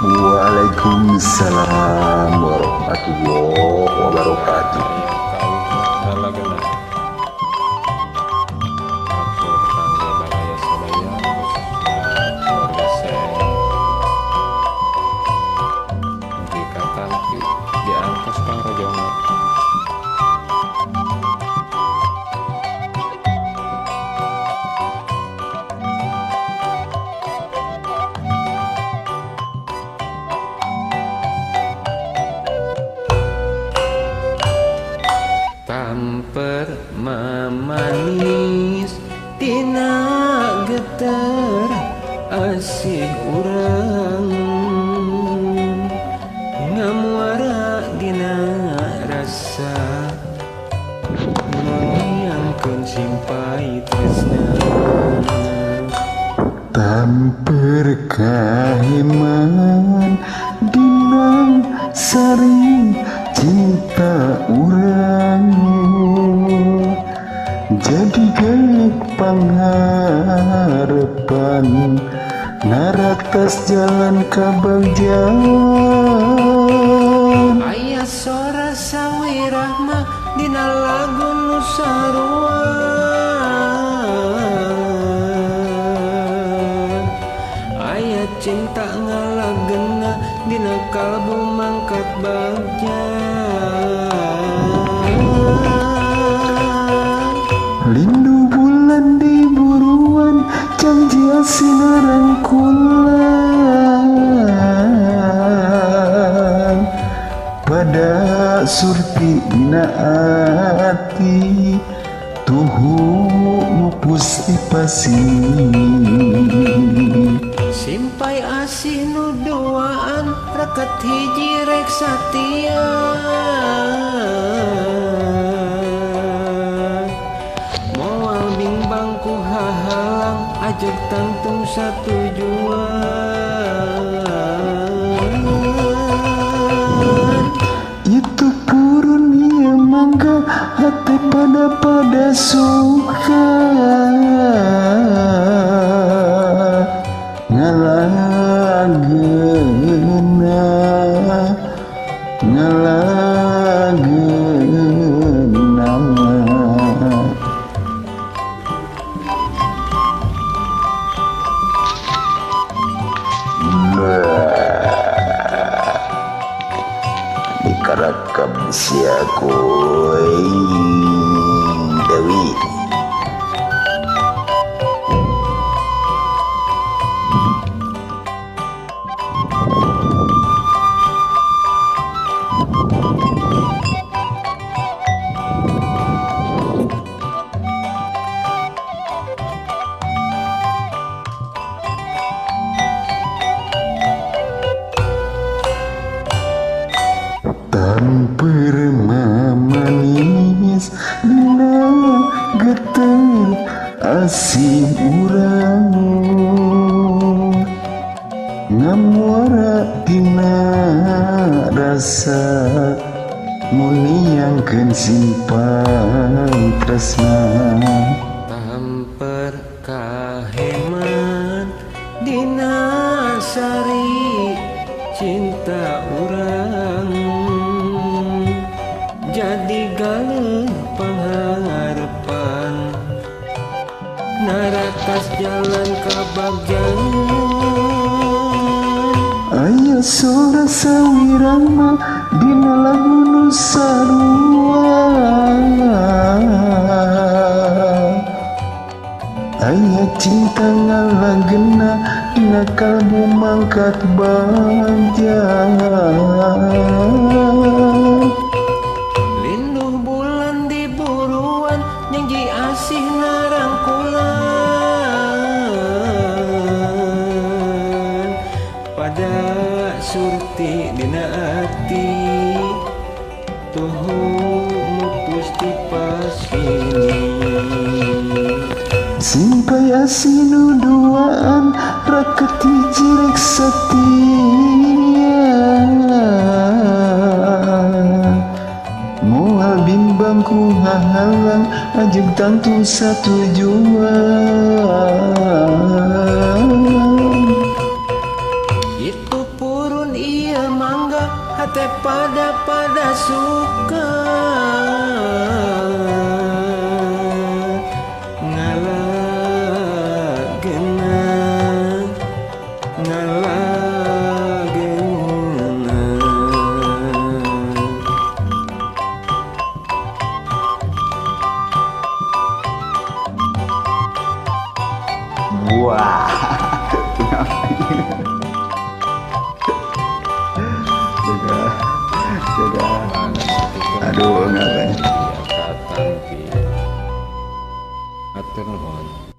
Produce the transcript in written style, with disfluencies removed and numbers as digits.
Waalaikumsalam warahmatullahi wabarakatuh. Tamper mamanis tina getar asih urang ngamuara dina rasa nuniangkeun simpai tresna. Tamper kaheman dina sari cinta urang jadi geuk pangharepan naratas jalan kabagjaan. Aya sora sawirahma dina lagu nu sarua aya cinta ngalagena dina kalbu mangkat bagja. Lindu bulan di buruan janji sinaran kulan pada surti dina ati tuhu mupus dipasi. Simpai asih nu duaan reket hiji rek satia moal bimbang ku hahalang ajeg tangtung satujuan. Itu purun ieu mangga hati pada pada suka ngalagena ngalagena. Dikarakam sia kuy Dewi. Tamper mamanis dina geter asih urang ngamuara dina rasa muniangkeun simpai tresna. Tamper kaheman dina sari cinta urang jadi galeuh pangharepan naratas jalan kabagjaan. Aya sora sawirama dina lagu nu sarua aya cinta ngalagena dina kalbu mangkat bagja. Linduh bulan di buruan janji asih narangkulan Surti dina ati tuhu mupus ti pasini. Simpai asinu duaan raketi jirek setia. Moal bimbang ku hahalang ajeg tangtu satu jua. Itu purun iya mangga hate pada pada suka. Wah, jaga, jaga. Aduh, ngapain? Atur nuhun.